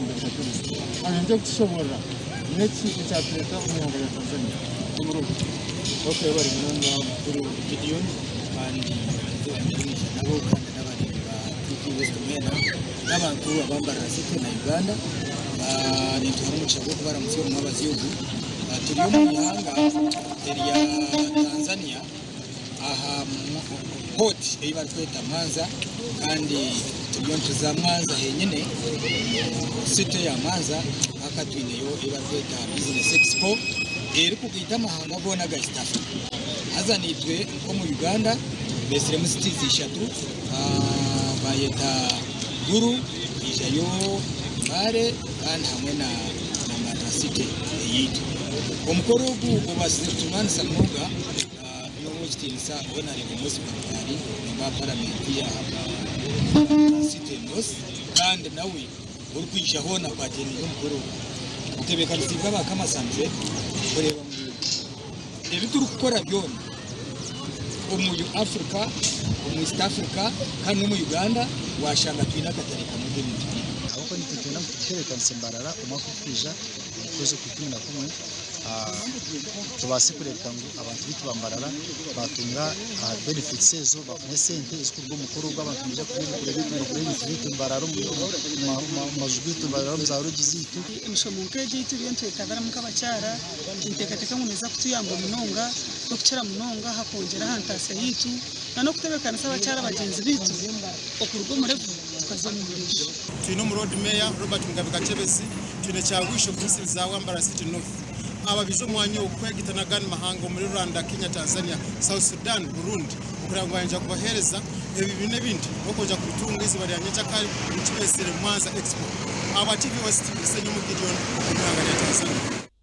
Mugabe Kakyebezi. Aine kutushoborora n'eki ekyatureeta omu ihanga rya Tanzania. Nimurungi. Ok webare munonga mukuru Gideon kandi nitubaramukya nabo kandi n'abareebi ba TV West mwena n'abantu aba Mbarara City na Uganda. Nituha omugisha gw'okubaramutsya omu mwabazyo ogu. Turi omu ihanga erya Tanzania aha port ei barikweta Mwanza kandi turiyo nituza Mwanza henyine omu city ya Mwanza mpaka twineyo ei barikweta business expo erikugaita amahanga goona aga East Africa. Haza naitwe nk'omu Uganda beetsiremu cities ishatu bayeta Gulu, haijayo Mbale kandi hamwe na Mbarara city eyaitu. Omukoro ogu gubaasize kutunywanisa munonga n'ow'ekitiinisa Honarebo Moses Barugari memba wa paramenti ahabwa Mbarara City North kandi nawe orikwija hoona kwatendinga omukoro ogu. Gutebeekanisiibwe aba Kamasanjwe kureeba ngu ebi turikukora byona omu Africa, omu East Africa kandi n'omu Uganda waashanga twine akatare kamwe k'ebintu byaitu. Ahabw'okuba nitwenda ngu tutebeekanise Mbarara omwaka ogurikwija omu kwezi Okwaikumi na kumwe tubaase kureebeka ngu abantu baitu ba Mbarara baatunga aha benefits ezo baafuna esente ezirikuruga omu mukoro ogu abantu nibaija kureeba bagure ebintu byaitu Mbarara omu maju gaitu Mbarara omu zaaroogi zaitu. Emishomo nk'egi ei turiyo nitwetabiramu nk'abakyara ninteekateeka ngu neeza kutuyamba munonga n'okukira munonga aha kwongyera aha ntaasya yaitu n'okutebeekanisa abakyara bagyenzi baitu okuruga omuri ebi tukaza omu maisho. Twine omu Loodi Meeya Robert Mugabe Kakyebezi, twine Kyagwisho kumisiriza wa Mbarara City North. Aba baija omu mwanya ogu kwegita n'agandi mahanga omuri Rwanda, Kenya, Tanzania, South Sudan, Burundi okureba ngu baija kubaheereza ebi n'ebindi n'okwongera kubitunga eizooba rya nyenkyakare omu kibetsire Mwanza Expo. Ahabwa TV West, Ssenyomo Gideon, omu ihanga.